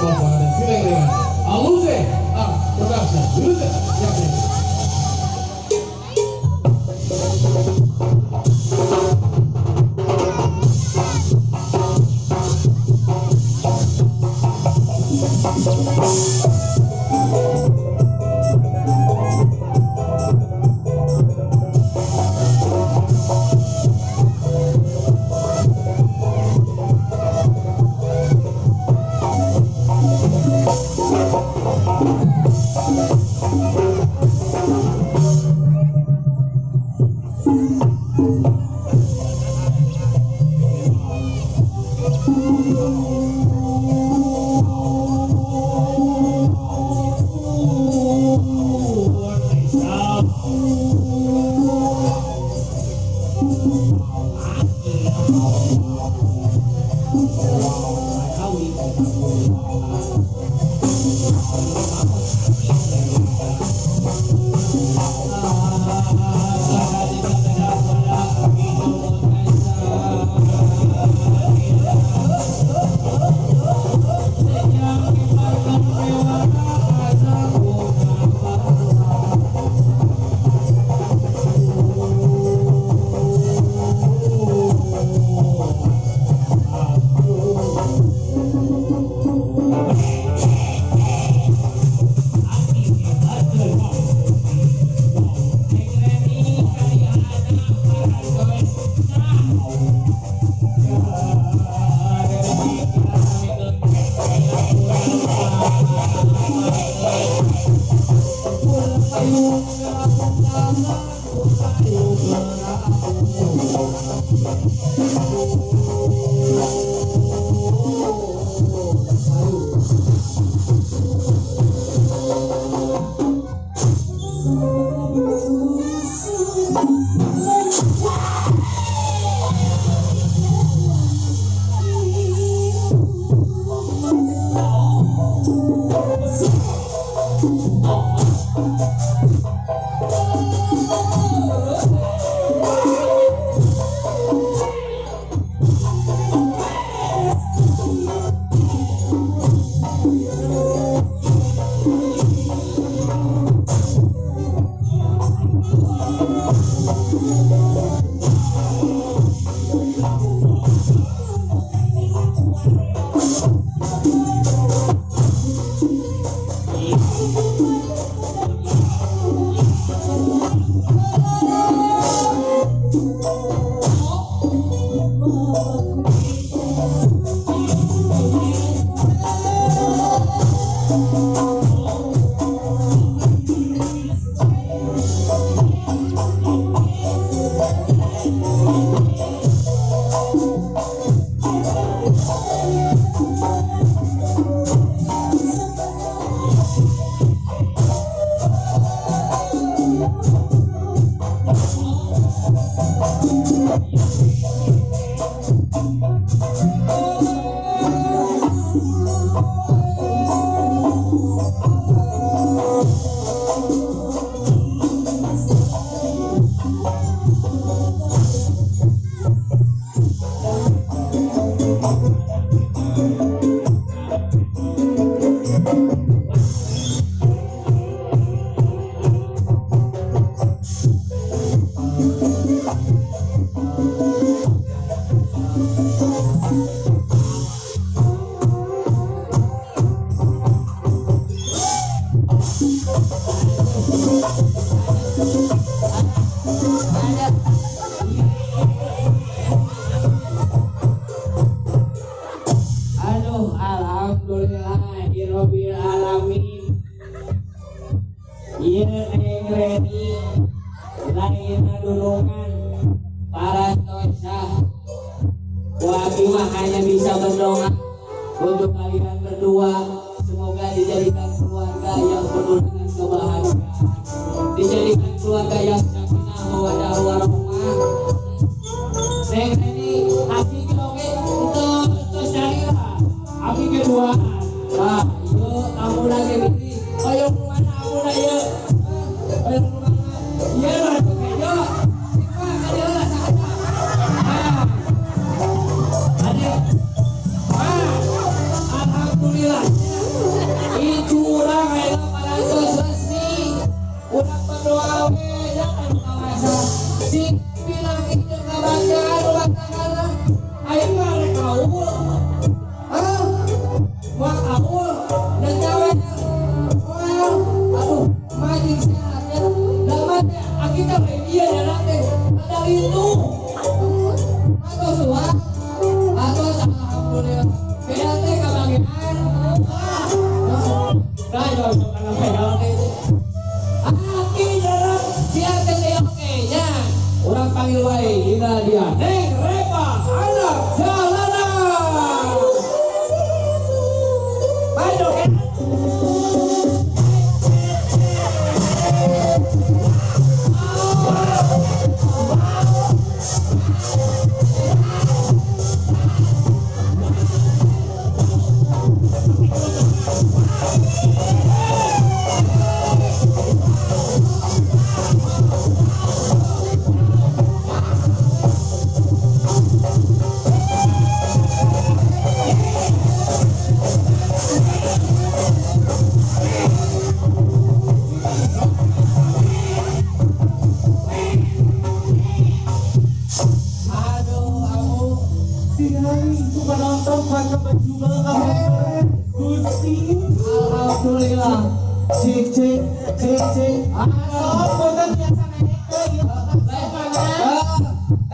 Aluze Production. Aluze. Alhamdulillah. Ditinggali ku penonton pakai baju kabeh. Gusti, alhamdulillah. Cik cik cik cik. Ah, boten biasa naik ke ieu mana?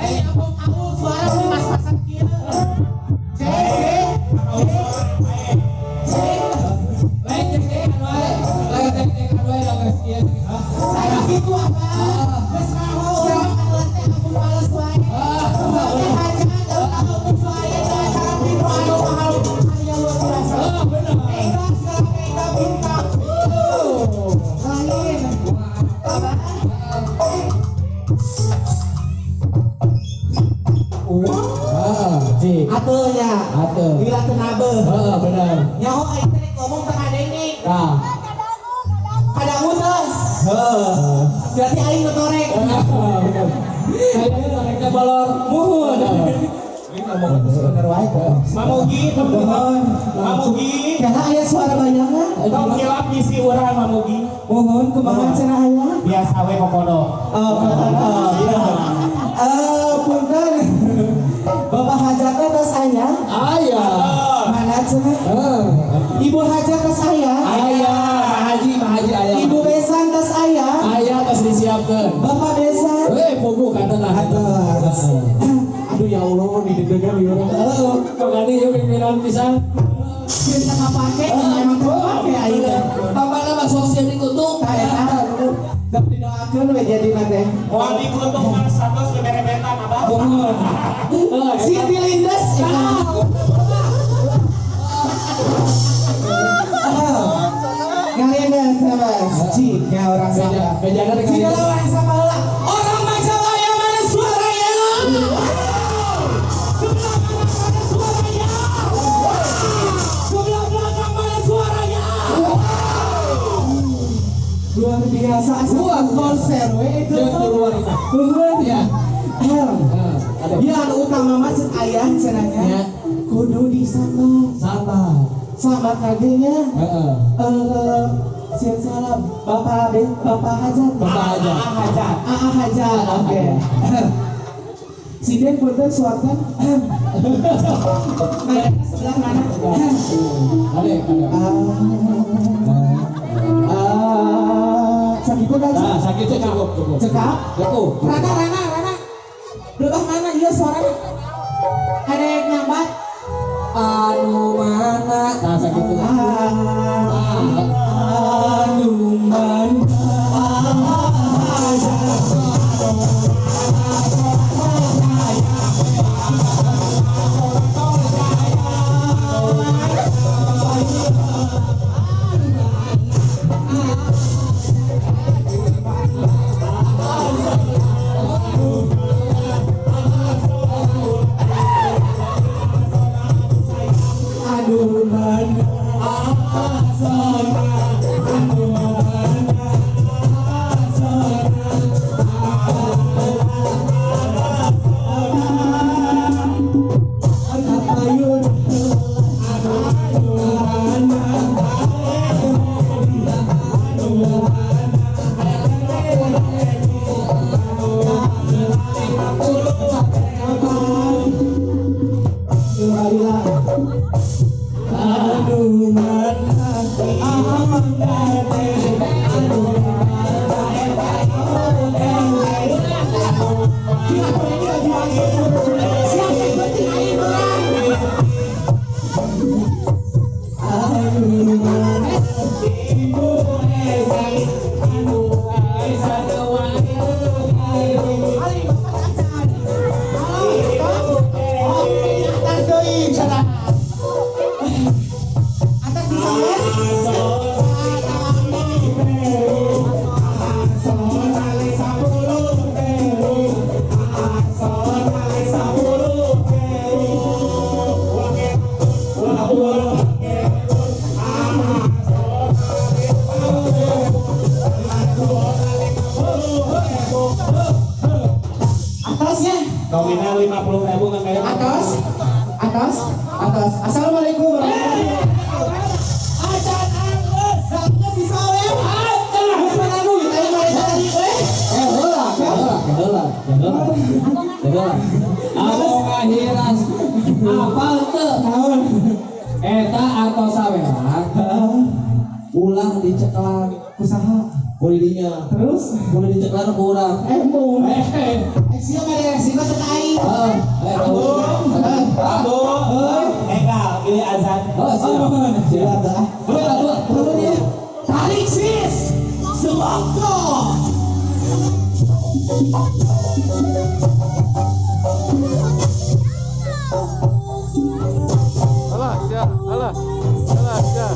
Eh, ampun aku suara pas-pasan kieu. Cek cek cek. Lain cek cek anu ae. Lain cek cek anu ae geus kieu. Saya kitu abah. Geus raho urang anu teh ampun males wae. Teh hajat ampun wae acara pintu anu mahal aya luar biasa. Bener. Ega segala ega bintang. Lain. Abah. Ah, cik. Atuh nya. Atuh. Gila teu nabeuh. Heeh, bener. Nyaho aing teh ngomong teu kadenge. Tah. Kadangu teh. Heeh. Berarti aing nu torek. Heeh, bener. Saya torekna bolor. Muhun. Ini ngomong bener wae kok. Mamugi, Mohon. Mamugi. Karena aya suara bayangan. Tong hilap misi urang Mamugi. Mohon kumaha cenah aya? Biasa we kokodo. Oh, kokodo. Punten. Bapak hajatna tos aya? Aya. Mana cenah? Heeh. Ibu hajat tos aya? Aya, Pak Haji, Pak Haji aya. Ibu besan tos aya? Aya tos disiapkeun. Bapak besan? Weh, puguh katana. Atos. Aduh ya Allah, dideg-degan ieu urang. Heeh, pagani ieu pimpinan pisan. Kita kapake, emang teu kapake aing. Bapakna mah sok sieun dikutuk. Tah eta. Dek didoakeun we jadina teh. Moal dikutuk mah satos beberebetan abah. Mohon. Siti Lindes. Ngalindes sama Cik, nya orang sama. Bejana rek Cik orang sama heula. Orang Majalaya mana suaranya? Sebelah mana mana suaranya? Sebelah belakang mana suaranya? Luar biasa asa konser we itu. Jeung luar itu. Nuhun. Ya. Aduh. Ya anu utama mah ceuk ayah cenah Ya. nya. Kudu disapa. Sapa. Sama kagenya. Heeh. Siap salam Bapak Bapak Hajat. Bapak Hajat. Aa Hajat. Aa Hajat. Oke. Siden punten suarkan. Nah, sebelah mana? Ada, ada. Sakitu kan? Nah, sakitu cukup, cukup. Cekap? Cukup. Rana, Rana, Rana. Belah mana iya suaranya? Ada yang nyambat? Anu mana? Nah, sakitu. Anu mana? Aduh mana? Aduh mana? Atasnya. Nominal 50.000 nggak kayak Atas, atas, atas. Assalamualaikum warahmatullahi wabarakatuh. Acan anggeus. Anggeus bisa we. Acan. Geus menanu kita ieu mah tadi we. Heula, heula, heula, heula. Heula. Anu ngahiras, artos sawelang. Ulah dicekelan Ku saha? Ku didinya. Terus Kudu dicekelan ku urang. Embung. Sia mah resiko teh ka aing. Heeh. Abu. Enggak, ini azan. Oh, siap. Siap dah. Dua, dua. Turun ya. Tarik sis. Semangka. Alah, ya, alah. Alah, ya.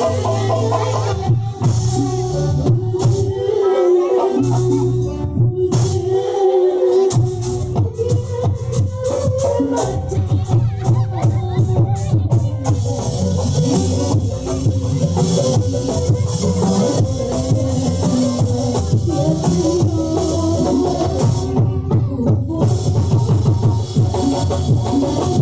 Thank you.